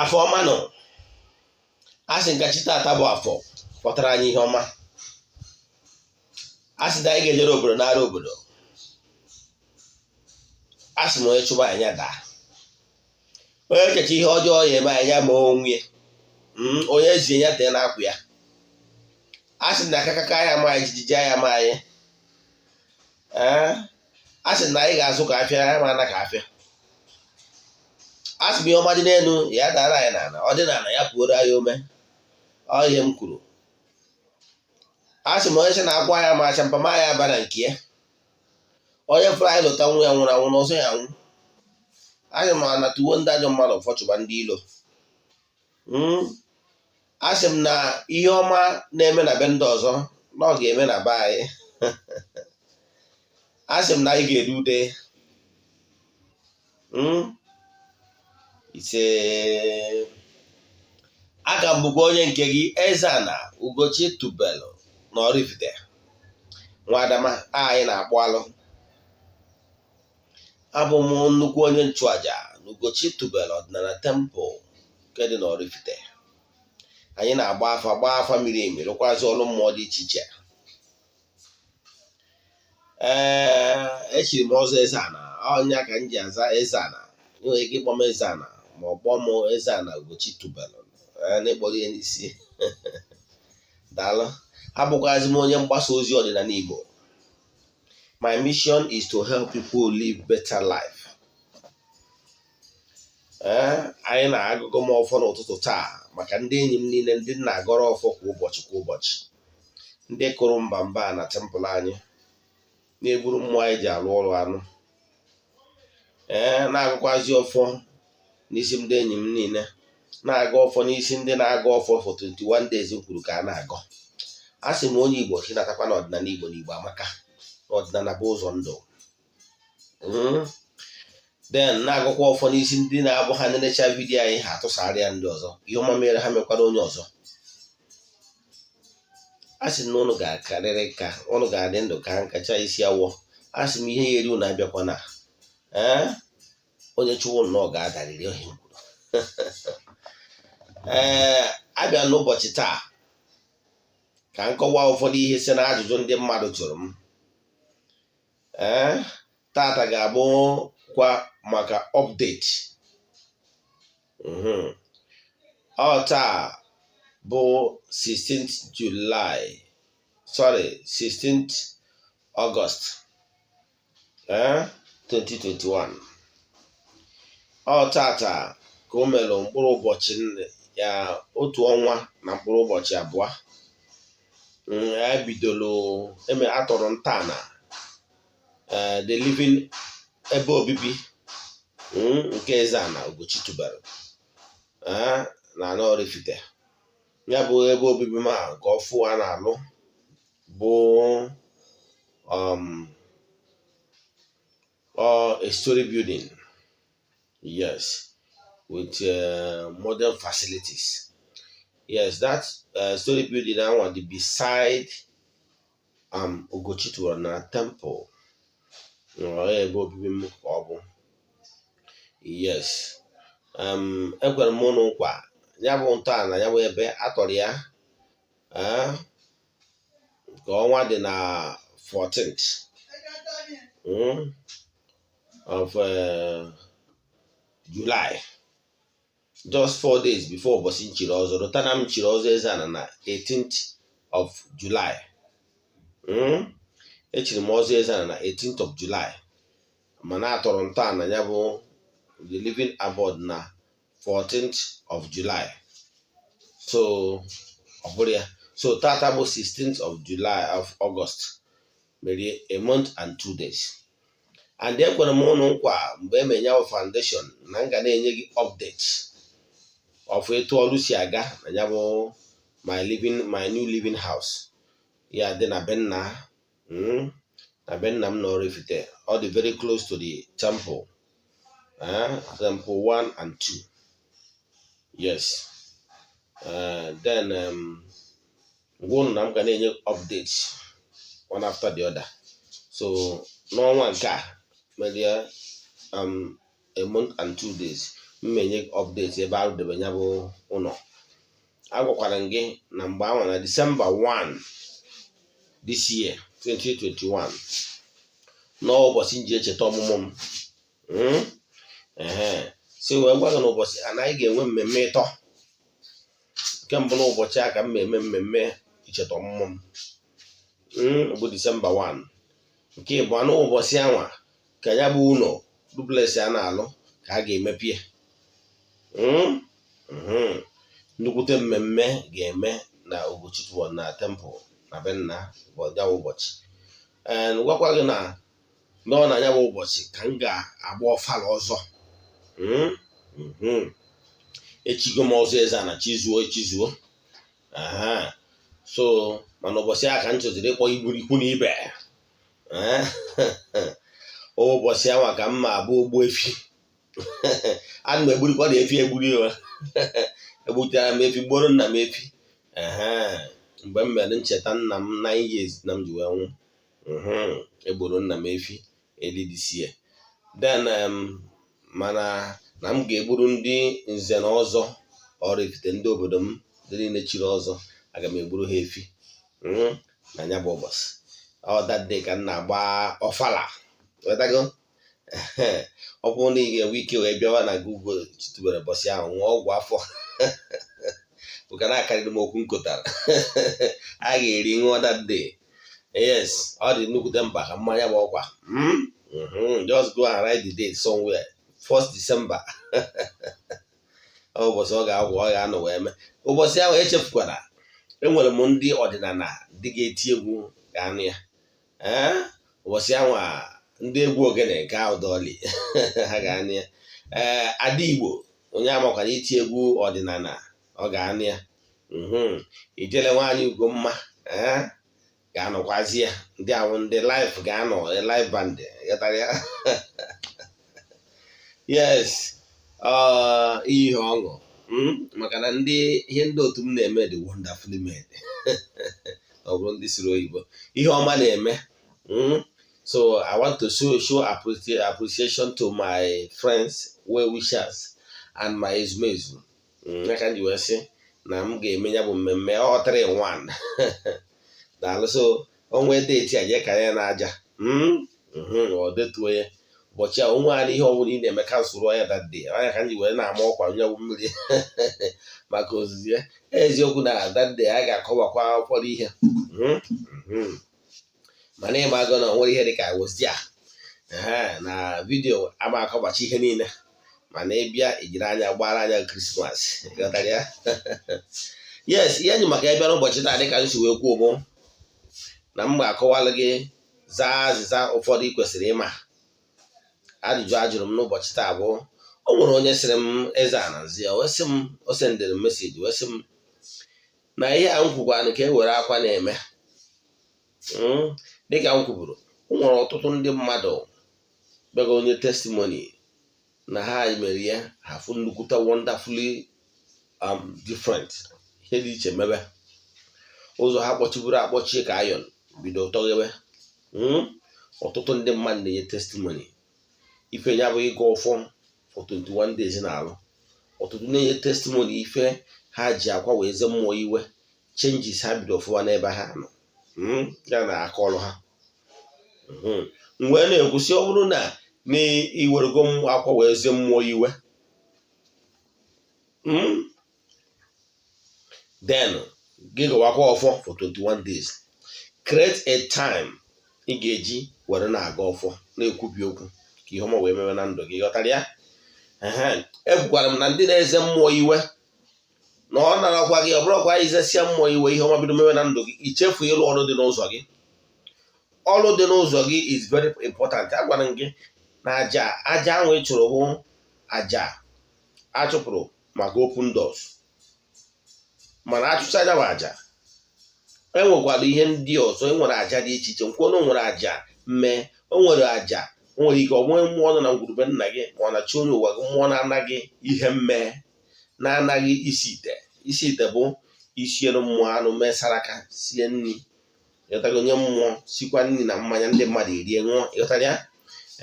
Afọ ọma nọ. A sị nkachi tata bụ afọ pụtara anyị ihe ọma. A sị na anyị ga-ejere obodo nara obodo. A sị m onye chụba anyị ya daa, onye echecha ihe ọjọọ ya eme anyị ya ma onwe ya, onye ezie ya tee na-akwụ ya. A sị na akakaka ya ama anyị, jijiji ya ama anyị. Ee, a sị na anyị ga-azụ ka afịa ya ma ana ka afịa. A sị m ihe ọma dị n'elu ya dara anyị n'ala, ọ dị n'ala ya pụoro anyị ome. Ọ ihe m kwuru. A sị m onye sị na akwa ya ma acha mpama ya aba na nke ya, onye fụrụ anyị lụta nwa ya nwụrụ anwụ n'ọzọ ya anwụ. Asị m na tuwo ndị ajọ mmadụ fọchụba ndị ilo. A sị m na ihe ọma na-eme na be ndị ọzọ na ọ ga-eme na be anyị. A sị m na anyị ga-eri ude. Ise. Aka m bụkwa onye nke gị, Eze-Ana Ugochi Tubelu na Oraifite nwa Adama anyị na-akpụ alụ. Abụ m nnukwu onye nchụaja na Ugochi Tubelu Ọdịnala Temple nke dị n'Oraifite. Anyị na-agba afa, gbaa afa miri emi, rụkwazị ọrụ mmụọ dị iche iche. Ee, echiri m ọzọ Eze-Ana, ọnya ka m ji aza Eze-Ana. Ị nwere ike ịkpọ m Eze-Ana ma ọ kpọọ m Eze-Ana Ugochi Tubelu n'ịkpọrọ ihe n'isi. Daalụ. Abụkwazị m onye mgbasa ozi ọdịnala Igbo. My mission is to help people live better life. Ee, anyị na-agụgụ m ọfọ n'ụtụtụ taa maka ndị enyi m niile, ndị m na-agọrọ ọfọ kwa ụbọchị kwa ụbọchị, ndị kụrụ mba mba na temple anyị, na-eburu mmụọ anyị ji arụ ọrụ anụ. Ee, na-agụkwazi ọfọ n'isi ndị enyi m niile, na-aga ọfọ n'isi ndị na-aga ọfọ for 21 days m kwuru ka a na-agọ. A sị m onye Igbo chinatakwa n'ọdịnala Igbo, na Igbo amaka, n'ọdịnala bụ ụzọ ndụ. Then na-agụkwa ọfọ n'isi ndị na-abụ ha nenecha video anyị, ha atụsara ya ndị ọzọ. Ihe ọma mere ha mekwara onye ọzọ. A sị na ụnụ ga-akarịrị ka ụnụ ga-adị ndụ ka nkacha isi awọ. A sị m ihe ya eri ụnụ abịakwa na ee onye chụwa ụnụ na ọ ga-adarịrị ohi m kwuru. Ee, abịa n'ụbọchị taa ka m kọwaa ụfọdụ ihe si na ajụjụ ndị mmadụ jụrụ m. Ee, tata ga-abụ kwa maka update. Ọ taa bụ 16th July, sorry, 16th August 2021. Ọ tata ka o mere mkpụrụ ụbọchị ya otu ọnwa na mkpụrụ ụbọchị 2 e bidoro eme atọrọ ntọala the living ebe obibi nke Eze-Ana Ugochi Tubelu na ana Oraifite. Ya bụ ebe obibi ma nke ọfụ a na-alụ bụ a story building, yes, with modern facilities. Yes, that story building ahụ dị beside Ugochi Tubelu na temple. Ọ ebe obibi m ka ọ bụ. Yes, ekwere m ụnụ nkwa ya bụ ntọala ya bụ ebe atọrọ ya nke ọnwa dị na 14th of July, just 4 days before ụbọchị nchiri ọzọ. Rụta na m chiri ọzọ Eze-Ana na 18th of July. Echiri m ọzọ Eze-Ana na 18th of July, mana atọrọ ntọala ya bụ the living abode na 14th of July. So ọ bụrụ ya, so tata bụ 16th of July, of August, mere a month and 2 days. And ekwere m ụnụ nkwa mgbe e mere ya bụ foundation na m ga na-enye gị update of etu ọrụ si aga na ya bụ my new living house ya dị na be nna, na be nna m na Oraifite. Ọ dị very close to the temple, temple 1 and 2. Yes. Then gwa ụnụ na m ga na-enye updates one after the other. So n'ọnwa nke a mere a month and 2 days. Mmenye update ebe arụdebe ya bụ ụlọ. Agwakwara m gị na mgbe ahụ na December 1 this year, 2021, n'ụbọchị nji echeta ọmụmụ m, ehe, si wee gwa gị n'ụbọchị anaghị ga-enwe mmemme ịtọ. Nke mbụ, n'ụbọchị a ka m eme mmemme icheta ọmụmụ m, bụ December 1. Nke ịbụọ, n'ụbọchị anwa ka ya bụ ụlọ duplex a na-alụ ka a ga-emepie. Nnukwute mmemme ga-eme na Ugochukwu na temple na be nna ya bụ ụbọchị. Ee, gwakwa gị na nọ na ya bụ ụbọchị ka m ga-agba ọfala ọzọ. Echigo m ọzọ eze na chizuo echizuo. So mana ụbọchị a ka m chọziri ịkpọ igburu ikwu na ibe. Ụbọchị anwa ka m ma abụ ogbu efi. Ana m egburikwa na efi egburi o egbuchara m efi, gboro nna m efi mgbe m mere ncheta nna m 9 years na m ji wee nwụ. Egboro nna m efi early this year. Then mana na m ga-egburu ndị nze na ọzọ Oraifite, ndị obodo m, ndị niile chiri ọzọ, aga m egburu ha efi na ya bụ ụbọchị. Ọ that day ka m na-agba ọfala. Ghọtago? Ọ bụrụ na ị ga-enwe ike wee bịawa na Google chitubere ụbọchị ahụ, ṅụọ ọgwụ afọ ụka na-akarịrị m okwu m kotara a ga-eri ṅụọ that day. Yes, ọ dị nnukwute mkpa ka mmanya bụ ọkwa. Just go and write the date somewhere, 1st December. Ụbọchị ọ ga-agwụ, ọ ga-anọ wee mee ụbọchị ahụ. Echefukwara, enwere m ndị ọdịnala ndị ga-eti egwu ga-anụ ya. Ee, ụbọchị ahụ ndị egwu ogene nke ụdọli ha ga-anụ ya. Ee, ada Igbo onye amakwara iti egwu ọdịnala, ọ ga-anụ ya. Ijele nwaanyị Ugomma, ee, ga-anọkwazi ya. Ndị ahụ ndị live ga-anọ, live band, ghọtara ya? Yes, ihe ọṅụ, maka na ndị ihe ndị otu m na-eme dị wonderfully made. Ọ bụrụ ndị siri oyibo, ihe ọma na-eme. So I want to show appreciation to my friends, well wishers and my ezumezu. Ya ka m ji wee sị na m ga-eme ya bụ mmemme ọ 3 in 1. Daalụ. So onwe date a, jee ka ya na aja ọ detuo ya ụbọchị a. Onwe anyị, ihe ọbụla ị na-eme, cancel ya that day. Anya ka m ji wee na-ama ọkwa onye bụ mmiri maka ozizi ya. Eziokwu na that day a ga-akọwakwa ụfọdụ ihe, mana ịma agụ na onwere ihe dịka wozia na video ama akọbachi ihe niile. Mana ịbịa ijiri anya gbara anya Christmas, ghọtara ya? Yes, ihe anyị maka ịbịa n'ụbọchị taa, dịka m si wee kwuo, bụ na m ga-akọwalụ gị, zaa azịza ụfọdụ ị kwesịrị ịma. Ajụjụ a jụrụ m n'ụbọchị taa bụ, o nwere onye sịrị m, eze a na nzi ya, wee sị m, o sendịrị m message wee sị m na ihe a m kwukwanụ ka e were akwa na-eme. Dịka m kwuburu, o nwere ọtụtụ ndị mmadụ bịago onye testimony na ha mere ya, ha fụ nnukwute wonderfully different, ihe dị iche mebe. Ụzọ ha kpọchiburu akpọchie ka ayọn bido tọghewe. Ọtụtụ ndị mmadụ na-enye testimony ife ya bụ ịga ọfọ for 21 days na-alụ. Ọtụtụ na-enye testimony ife ha ji akwa wee ze mmụọ iwe, changes ha bido fụwa n'ebe ha nọ, ya na aka ọrụ ha. M wee na-ekwusị, ọ bụrụ na iwerego akwa wee zie mmụọ iwe, then gị gọwakwa ọfọ for 21 days. Create a time ị ga-eji were na-aga ọfọ, na-ekwubi okwu ka ihe ọma wee mewe na ndụ gị. Ghọtara ya? Ekwukwara m na ndị na-eze mmụọ iwe na ọ narakwa gị, ọ bụrụkwa izesia mmụọ iwe, ihe ọma bido mewe na ndụ gị, ichefu ịlụ ọrụ dị n'ụzọ gị. Ọrụ dị n'ụzọ gị is very important. Agwara m gị na aja aja ahụ ị chụrụ bụ aja achụpụrụ maka open doors, mana achụcha ya bụ aja, enwekwara ihe ndị ọzọ. Enwere aja dị iche iche. Nkwụ na nwere aja mmee, o nwere aja, o nwere ike ọ nwee mmụọ nọ na ngwurube nna gị, ma ọ na-chi onye ụwa gị, mmụọ na-anaghị ihe mmee, na-anaghị isi ite. Isi ite bụ isiere mmụọ anụ, mee saraka, sie nri, ịghọtago, nye mmụọ, sikwa nri na mmanya, ndị mmadụ erie, ṅụọ. Ịghọtara ya?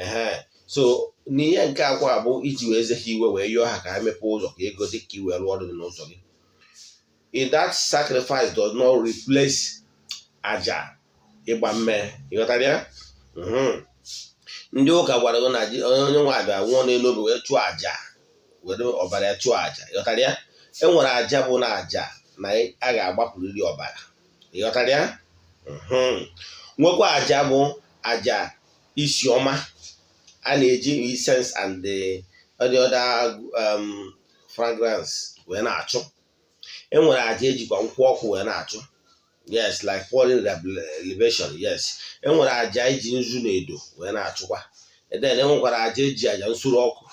Ehe, so N'ihe nke akwa bụ iji wee ze ha iwe, wee yọọ ha ka ha mepee ụzọ ka ego dị, ka i wee rụọ ọrụ dị n'ụzọ gị. In that sacrifice does not replace aja ịgba mmee. Ịghọtara ya? Ndị ụka gwara gị na onye nwe abịa nwụọ n'elu obe wee chụọ aja, were ọbara ya chụọ aja. Ịghọtara ya? E nwere aja bụ na aja na a ga-agbapụrịrị ọbara. Ịghọtara ya? Nwekwa aja bụ aja isi ọma a na-eji incense and the other fragrance wee na-achụ. E nwere aja ejikwa nkwụ ọkụ wee na-achụ, yes, like pouring libation. Yes, e nwere aja eji nzu na edo wee na-achụkwa. Then e nwekwara aja eji aja nsuru ọkụ.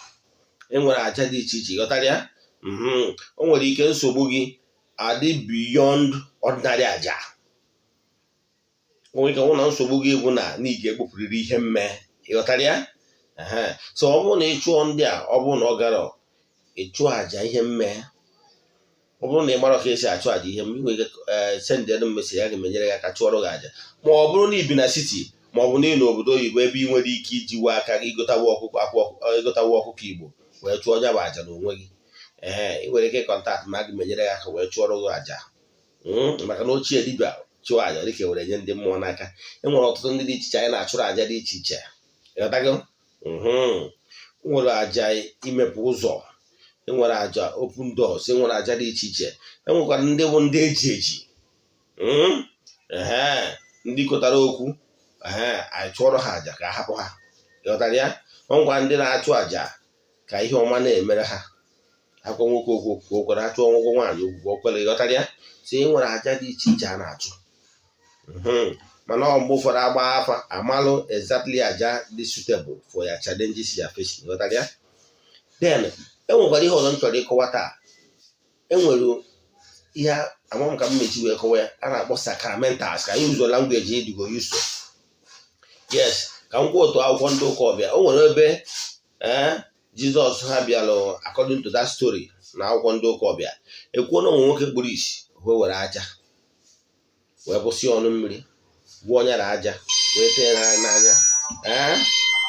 E nwere aja dị iche iche. Ịghọtara ya? O nwere ike nsogbu gị adị beyond ordinary aja. O nwere ike nwụ na nsogbu gị bụ na ị ga-egbupụrịrị ihe mme. Ịghọtara ya? So ọ bụrụ na ị chụọ ndị a, ọ bụrụ na ọ gara, ị chụọ aja ihe mme. Ọ bụrụ na ị mara ka esi achụ aja ihe mme, ị nwere ike send message ya, ga-emenyere gị aka chụọrọ gị aja. Ma ọ bụrụ na ị bi na city, ma ọ bụ na ị n'obodo oyibo ebe ị nwere ike ijiwe aka gị ịgotawa ọkụkọ akwa, ịgotawa ọkụkọ Igbo wee chụọ ya bụ aja n'onwe gị, ee, ị nwere ike contact ma a ga-emenyere gị aka wee chụọrọ gị aja. Maka na ochie dibịa chụọ aja dịka were nye ndị mmụọ n'aka. E nwere ọtụtụ ndị dị iche iche anyị na-achụrụ aja dị iche iche. Ịghọtago? Nwere aja imepe ụzọ, enwere aja open doors, enwere aja dị iche iche. Enwekwara ndị bụ ndị eji eji, ee, ndị kotara okwu, ee, anyị chụọrọ ha aja ka a hapụ ha. Ịghọtara ya? O nwekwa ndị na-achụ aja ka ihe ọma na-emere ha, akwa nwoke okwu ka o kwere, achụọ nwoke nwaanyị okwu ka o kwere. Ịghọtara ya? So e nwere aja dị iche iche a na-achụ. Mana ọ mgbe ụfọdụ agba afa, amalụ exactly aja dị suitable for your challenges you are facing. Ịghọtara ya? Then e nwekwara ihe ọzọ m chọrọ ịkọwa taa. E nwere ihe ama m ka m mechi wee kọwa ya a na-akpọ sacramentals, ka anyị ụzọ language edigo used to. Yes, ka m kwuo otu akwụkwọ ndị ụka ọbịa. O nwere ebe ee Jizọs ha bịalụ, according to that story na akwụkwọ ndị ụka ọbịa, ekwuo na ụmụ nwoke kpuru isi wee were aja wee kwụsị ọnụ mmiri, gwuo ọnya na aja wee tee ya n'anya, ee,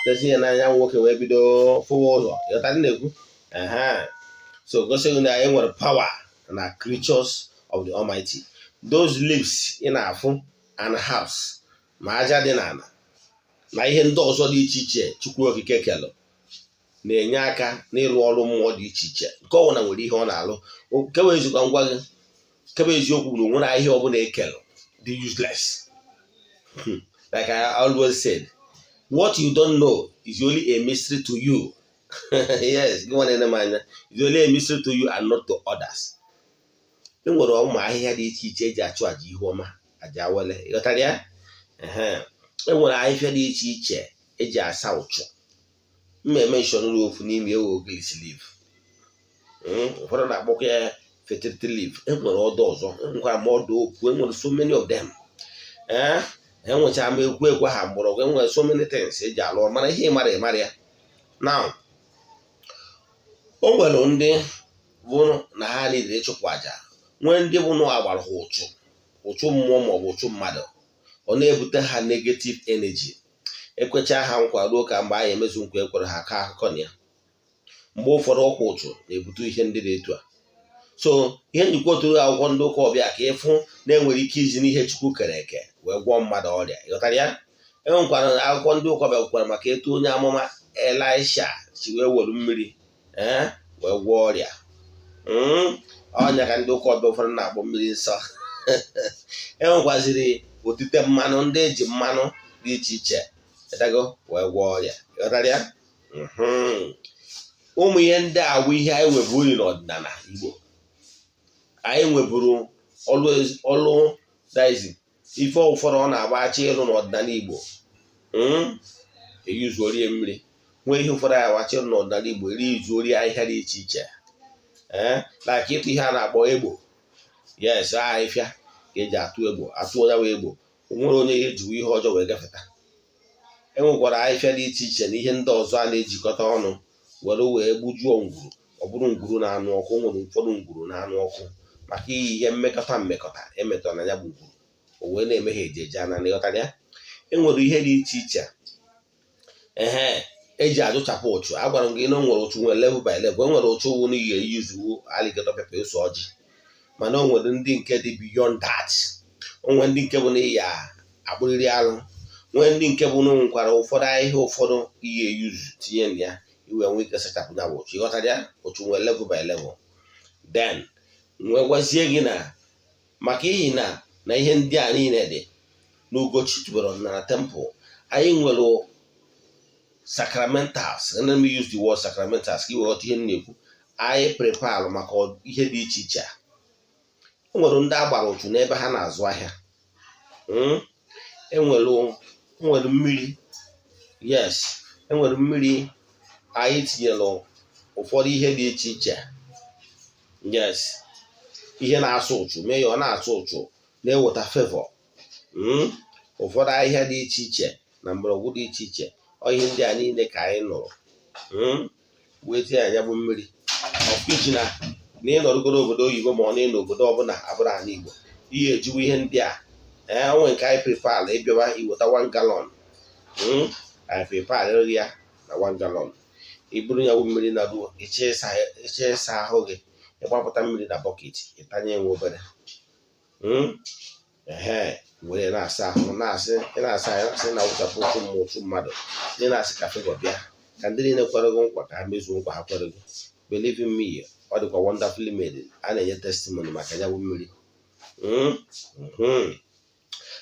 tezi ya n'anya, nwoke wee bido fụwa ụzọ. Ịghọtara na-ekwu? Ehe, so gosi gị na e nwere power na creatures of the Almighty. Those leaves ị na-afụ and herbs ma aja dị n'ala na ihe ndị ọzọ dị iche iche Chukwu Okike kelụ na-enye aka n'ịrụ ọrụ mmụọ dị iche iche. Nke ọbụla nwere ihe ọ na-alụ. Kewa ezikwa ngwa gị, kebe eziokwu bụ na onwere ahịhịa ọbụla ekelụ dị useless. Like I always said, what you don't know is only a mystery to you. Yes, gị nwa na-ene m anya, is only a mystery to you and not to others. E nwere ụmụ ahịhịa dị iche iche eji achụ àjà ihu ọma, àjà awele. Ịghọtara ya? E nwere ahịhịa dị iche iche eji asa ụchụ. Mma emention ofu n'ime ewu, ogilisi leaf. Ụfọdụ na-akpọkwa ya fertility leaf. E nwere ọdụ ọzọ, enwekwara ma ọdụ okwu. E nwere so many of them. Ee, enwechara m ekwu ekwe ha mgbọrọgwụ. E nwere so many things eji alụ ọrụ, mana ihe ịmara ịmara ya. Now, o nwere ndị bụ na ha niile ịchụpụ àjà, nwee ndị bụ na agbara ha ụchụ, ụchụ mmụọ maọbụ ụchụ mmadụ, ọ na-ebute ha negative energy. Ekwecha ha nkwa ruo ka mgbe anyị emezu nkwa ekwere ha, aka akụkọ na ya. Mgbe ụfọdụ ọkwa ụchụ na-ebute ihe ndị dị etu a. So ihe njikwa oturu akwụkwọ ndị ụka ọbịa ka ịfụ na-enwere ike iji n'ihe Chukwu kere eke wee gwọọ mmadụ ọrịa. Ịghọtara ya? E nwekwara akwụkwọ ndị ụka ọbịa kwukwara maka etu onye amụma Elisha si wee were mmiri, ee, wee gwọọ ọrịa ọnya, ka ndị ụka ọbịa ụfọdụ na-akpọ mmiri nsọ. E nwekwaziri otite mmanụ ndị eji mmanụ dị iche iche etago wee gwọọ ọrịa. Ịghọtara ya? Ụmụ ihe ndị a bụ ihe anyị nweburu n'ọdịnala Igbo. Anyị nweburu ọlụ daizi ife ụfọdụ ọ na-agbachi ịlụ n'ọdịnala Igbo, eyuzuorie mmiri, nwee ihe ụfọdụ anyị agbachi ịlụ n'ọdịnala Igbo, eri izuori ahịhịa dị iche iche, ee, like ịtụ ihe a na-akpọ egbo. Yes, ahịhịa ka eji atụ egbo, atụ onye wee egbo, nwere onye ejiwe ihe ọjọọ wee gafeta. E nwekwara ahịhịa dị iche iche na ihe ndị ọzọ a na-ejikọta ọnụ were wee gbujuo ngwuru, ọ bụrụ ngwuru na-anụ ọkụ. O nwere ụfọdụ ngwuru na-anụ ọkụ maka iyi ihe mmekọta mmekọta emetọrọ na ya bụ ngwuru, o wee na-eme ha eji eje ana. Ịghọtara ya? E nwere ihe dị iche iche, ehe, Eji ajụchapụ ụchụ. Agwara m gị na o nwere ụchụ nwere level by level. E nwere ụchụ wụ na ihe yuzuwu alligator pepper, ose ọjị, mana o nwere ndị nke dị beyond that. O nwere ndị nke bụ na iya akpụrịrị alụ, nwee ndị nke bụ na o nwekwara ụfọdụ ahịhịa, ụfọdụ ihe eyuzu tinye na ya iwe nwee ike sachapụ ya bụ ụchụ. Ịghọtara ya? Ụchụ nwere level by level. Then nwee gwazie gị na maka ihi na ihe ndị a niile dị na Ugochi tubelu ọdịnala temple, anyị nwere sacramentals. Let me use the word sacramentals ka i wee ghọta ihe m na-ekwu. Anyị prepare maka ihe dị iche iche. E nwere ndị agbara ụchụ n'ebe ha na-azụ ahịa. Enwere mmiri, yes, enwere mmiri anyị tinyere ụfọdụ ihe dị iche iche, yes, ihe na-asụ ụchụ, mee ya ọ na-asụ ụchụ, na-eweta favor. Ụfọdụ ahịhịa dị iche iche na mgbọrọgwụ dị iche iche. Ọ ihe ndị a niile ka anyị nụrụ wee tinye anya bụ mmiri ọkụ iji na ịnọrụgoro obodo oyibo, ma ọ na ịnọ obodo ọbụla abụrụ ala Igbo, ihe ejiwe ihe ndị a. Ee, onwe nke anyị prepare, ịbịawa iweta 1 gallon. Anyị prepare ya na 1 gallon, iburu ya bụ mmiri na ruo ịchọ ịsa ahụ gị, ịgbapụta mmiri na bucket, ịtanye enwe obere. Ehe, were na-asa ahụ, na-asị ị na-asa ahụ, na-asị na wụchapụ ụchụ mmụọ, ụchụ mmadụ, ndị na-asị ka favor bịa, ka ndị niile kwere gị nkwa ka ha mezuo nkwa ha kwere gị. Believe in me, ọ dịkwa wonderfully made. A na-enye testimony maka ya bụ mmiri.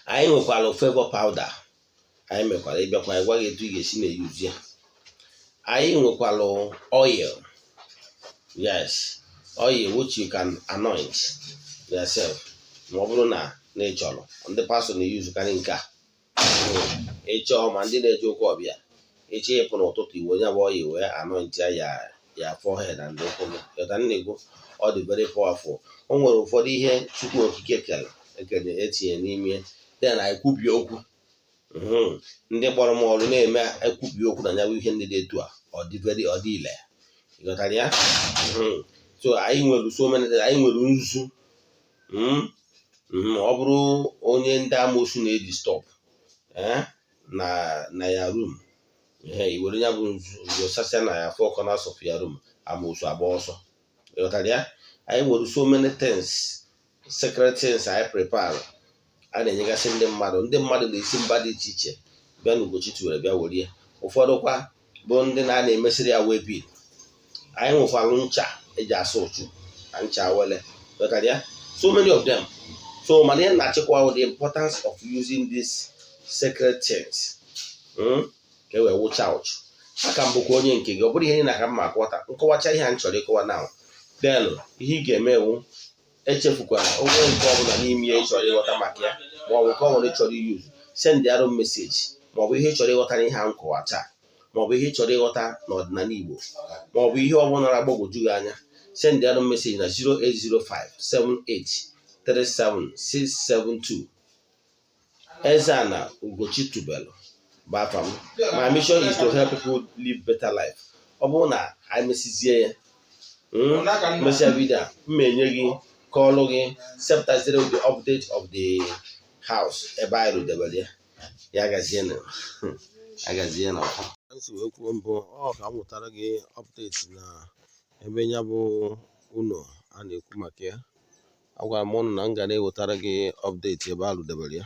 Anyị nwekwara favor powder anyị mekwara, ịbịakwa ịgwa gị etu ị ga-esi na-eyuzi ya. Anyị nwekwara oil, yes, oil which you can anoint yourself ma ọ bụrụ na ị chọrọ. Ndị pastọ na-eyuzukarị nke a. Ịchọọ, ma ndị na-eje ụka ọbịa, ịchọ ịpụ n'ụtụtụ, iwe onye bụ oil wee anoint ya forehead and ụkwụ gị. Yọta na-ekwu, ọ dị very powerful. O nwere ụfọdụ ihe Chukwu Okike kere ekere etinye n'ime. Then anyị kwubie okwu. Ndị kpọrọ m ọrụ na-eme ekwubi okwu na ya bụ ihe ndị dị etu a, ọ dị very, ọ dị ile. Ịghọtara ya? So anyị nwere so many things. Anyị nwere nzu. Ọ bụrụ onye ndị amoosu na-eji stop na ya room, ihe i were ya bụ nzu yosasịa na ya four corners of ya room, amoosu agba ọsọ. Ịghọtara ya? Anyị nwere so many things, secret things anyị prepare a na-enyegasị ndị mmadụ. Ndị mmadụ na-esi mba dị iche iche bịa n'Ugochi tubelu bịa were ya. Ụfọdụ kwa bụ ndị na a na-emesịrị ya wee bil. Anyị nwekwara ncha eji asa ụchụ na ncha wele. Ghọtara ya? So many of them. So mana ihe na-achịkwa the importance of using these sacred things, ka e wee wụcha ụchụ. Aka m bụkwa onye nke gị. Ọ bụrụ ihe niile ka m ma akọwata, nkọwacha ihe a m chọrọ ịkọwa now. Then ihe ị ga-eme ewu, echefukwara onwe nke ọbụla n'ime ihe ị chọrọ ịghọta maka ya, ma ọ bụ nke ọ nwere ị chọrọ iyuzu, send arụ message, ma ọ bụ ihe ị chọrọ ịghọta n'ihe a m kọwa taa, ma ọ bụ ihe ị chọrọ ịghọta n'ọdịnala Igbo, ma ọ bụ ihe ọbụla na-agbagwoju gị anya, send arụ message na 08057837672. Eze-Ana Ugochi tubelu bụ afa m. My mission is to help people live better life. Ọ bụrụ na anyị mesizie ya, mesịa video a, m enye gị kọọlụ gị sepụtaziri the update of the house ebe anyị rudebere ya. Ya gazie na ya gazie na ọfọ nsi wee kwuo mbụ, ọ ka m nwetara gị update na ebe ya bụ ụlọ a na-ekwu maka ya. Agwara m ụnụ na m ga na-ewetara gị update ebe a rudebere ya.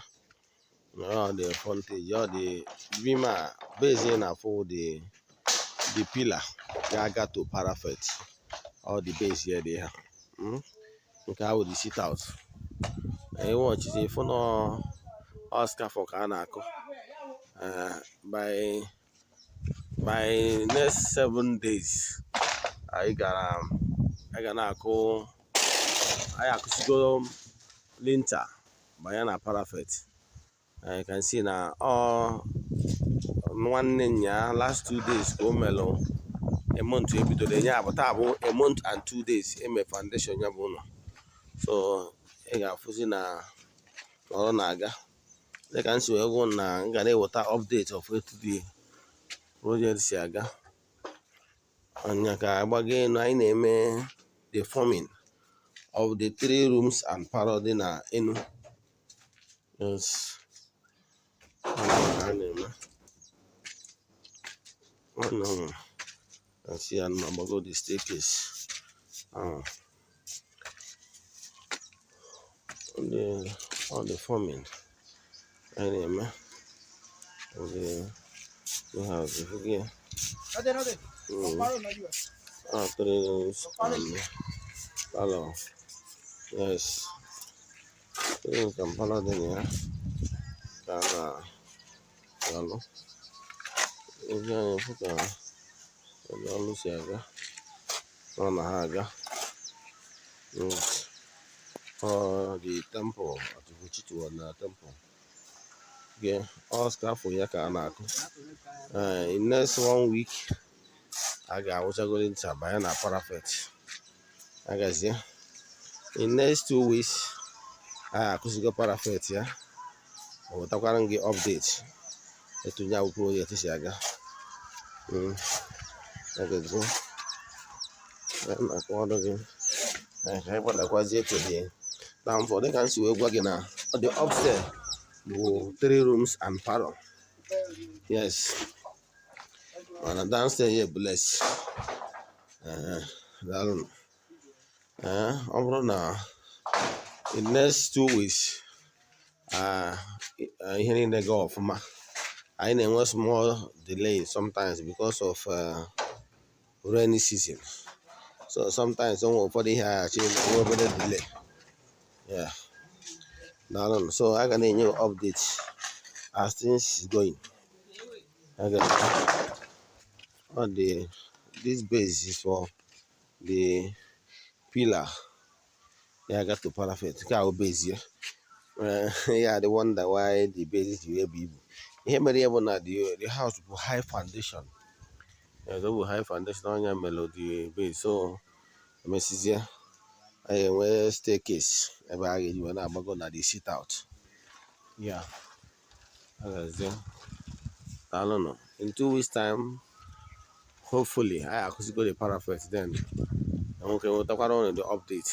Ọ dị frontage, ọ dị beam a base na-afụ, the pillar ga-aga to parapet. Ọ dị base ya dị ha. Nke ahụ dị sit out. Enwe ọchịchị ịfụ na ọ scaffold ka a na-akụ. By next 7 days anyị gara, anyị ga na-akụ. Anyị akụsigo lintel banye na parapet. You can see na ọ nwanne nya last 2 days ka o melụ a month ebidoro enye abụ. Taa bụ a month and 2 days eme foundation ya bụ ụlọ. So ị ga-afụzi na ọrụ na-aga dịka m si wee gwụ na m ga na-eweta update of etu the project si aga. Anya ka agbago elu, anyị na-eme the forming of the three rooms and parlour dị na enu. Yes, ọ ka a na-eme. Nwanne m na-asị ya na agbago the staircase ahụ. The all the forming anyị na-eme the two house ifugo ya. Three rooms and parlor. Yes, three rooms and parlor dị na ya ka a na-alụ. Ezi anya fụ ka ebe ọlụ si aga, ọ na ha aga. Ọ the temple, Atufuchitu na temple. Okay, all scaffold ya ka a na-akụ. In next one week, a ga-awụchagoro ncha banye na parapet. Agazie. In next 2 weeks, a ga-akụzigo parapet ya. O wetakwara m gị update etu ya bụ project si aga. Agazie. Ya na-akọwara gị. Ka anyị gbadakwazie to the downfall, dịka m si wee gwa gị na the upstairs bụ three rooms and parlor. Yes. Mana downstairs ya bless. Daalụ. Ọ bụrụ na in next 2 weeks, ihe niile gaa ọfụma, anyị na-enwe small delay sometimes because of rainy season. So sometimes o nwere ụfọdụ ihe aghachi enwe obere delay. Yeah. Daalụ. So a ga na-enye update as things is going. Okay. All the this base is for the pillar. Ya got to parapet. Nke a bụ base ya. Yeah, the wonder why the base ji wee bụ ibu. Ihe mere ya bụ na the house bụ high foundation. Yeah, bụ high foundation ọnya mere the base. So emesizie, anyị enwe staircase ebe a ga-eji wee na-agbago na the sit out. Yeah. Agazie. Daalụnụ. In 2 weeks time, hopefully, anyị akụzigo the parapet then. Nwoke nwetakwara ụnụ the update.